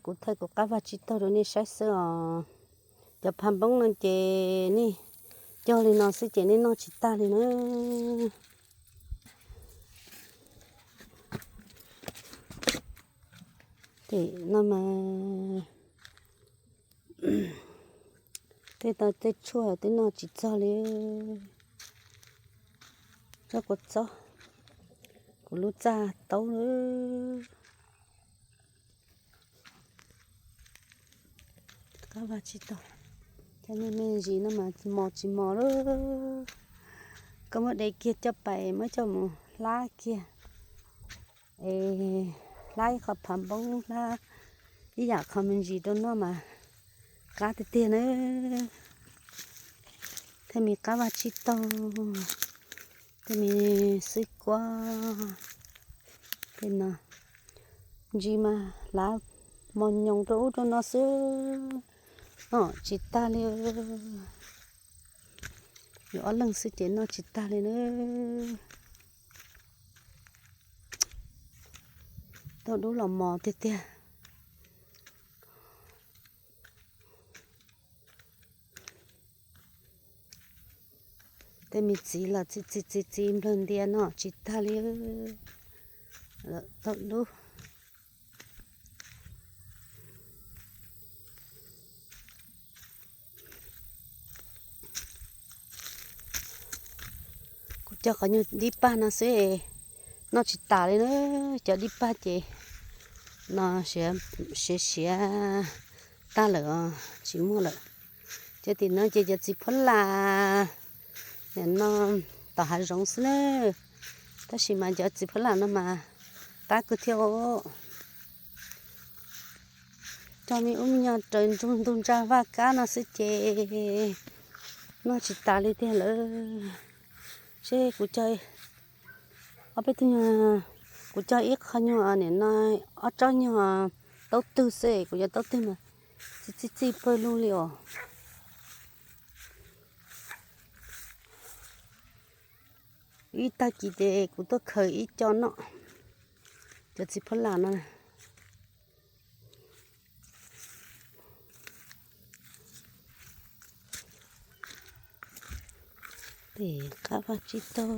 Kuv thaij kuv qab vaj tsib taug rau nej saib xwb os. Cov phav npoob no ces nej cog li no xwb ces nej noj tsis tag li na. Ces no mas tej tau tej tshuaj twb noj tsis txog li. Txog kuv txob, kuv lub txaj taub lawm. Qab vaj tsib taug, cov me me ntsis no mas mos tsis mos lawm. Koj muab de kiag coj pais muab coj mus hlab kiag, es hlab ib qho phav npoob, hlab ib yam qho me ntsis rau noj mas qab tiag tiag na. Tej me qab vaj tsib taug, tej me xwb kuab, tej no ntsis mas hlav mos nyoos rau ub rau no xwb, noj tsis tag li. Yuav ob leeg xwb ces noj tsis tag li na. Tau dub los mos tiag tiag. Tej me txiv los txi txi txi txi nplawg ntias noj tsis tag li. Tau dub. Kuv cog qhov nyuag dib pag no xwb, noj tsis tas li na. Cov dib pag ces no siav siav tag lawm os, tsis muaj lawm. Ces tim no ces cov txiv phuab las, nim no tom hav zoov xwb na, tab sis mas cov txiv phuab las no mas qab kawg thiab os. Cog me ub me nyuag raws nrug ntug ntsa vaj kab no xwb ces noj tsis tas li tiag lawm. Seb kuv cog ob peb tug nyuag, kuv cog ib qho nyuag nim no ob tsob nyuag taub twg xwb, kuv cov taub twg mas txi txi txi pawg lug li os. Ib tag kis ces kuv tuaj khaws ib co noj, cov txiv phuab las no. Tej qab vaj tsib taug.